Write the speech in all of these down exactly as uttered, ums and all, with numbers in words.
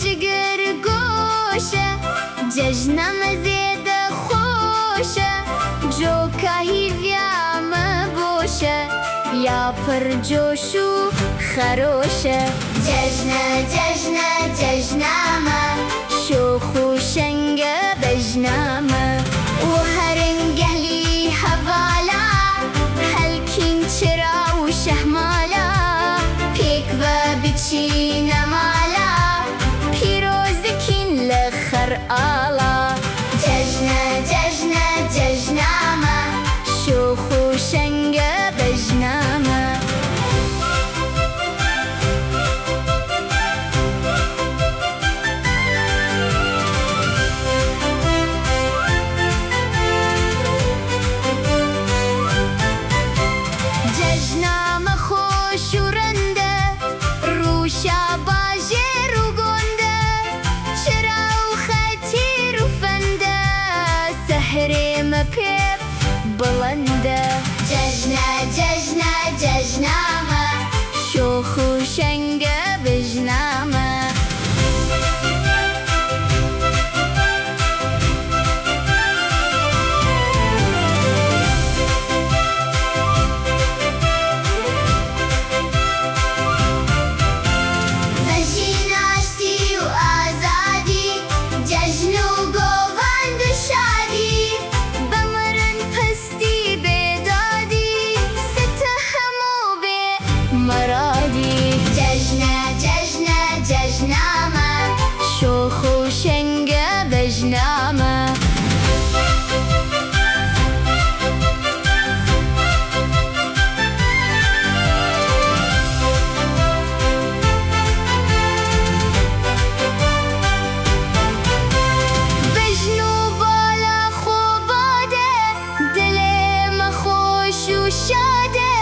Cigir goş e, cejna me zêde xweş e, coka hîviya me boş e, ya pir coş û xeroş e. Cejne, cejne, cejna me, şox û şeng e bejna me. Û herin gehlî hevala, helkîn çira û şehmala, pêk ve biçîne mala, pîroz dikîn li xer ala. Cejne, cejne, cejna me, şox û şeng e bejna me. Cejna me xweş û rind e, rûşa bajêr û gund e, çira û xetîr û fend e, sehrê me pê bilind e. Cejne, cejne, cejna me, şox û şeng e bejna me. Vejîn aştî û azadî, cejn û govend û şadî, bimirin pistî bêdadî, site hemû bê meradî. Cejne, cejne, cejna me, şox û şeng e bejna me. Bejn û bala xwe bade, dilê me xweş û şad e,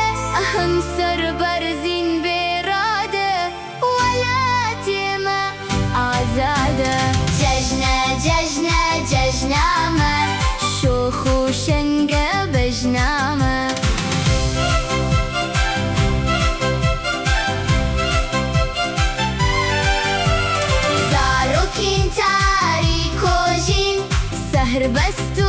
hemser berzîn bê rade, welatê me azad e. Cejne, cejne, cejna me, şox û şeng e bejna me. Zarokên tarî kojîn, serbest û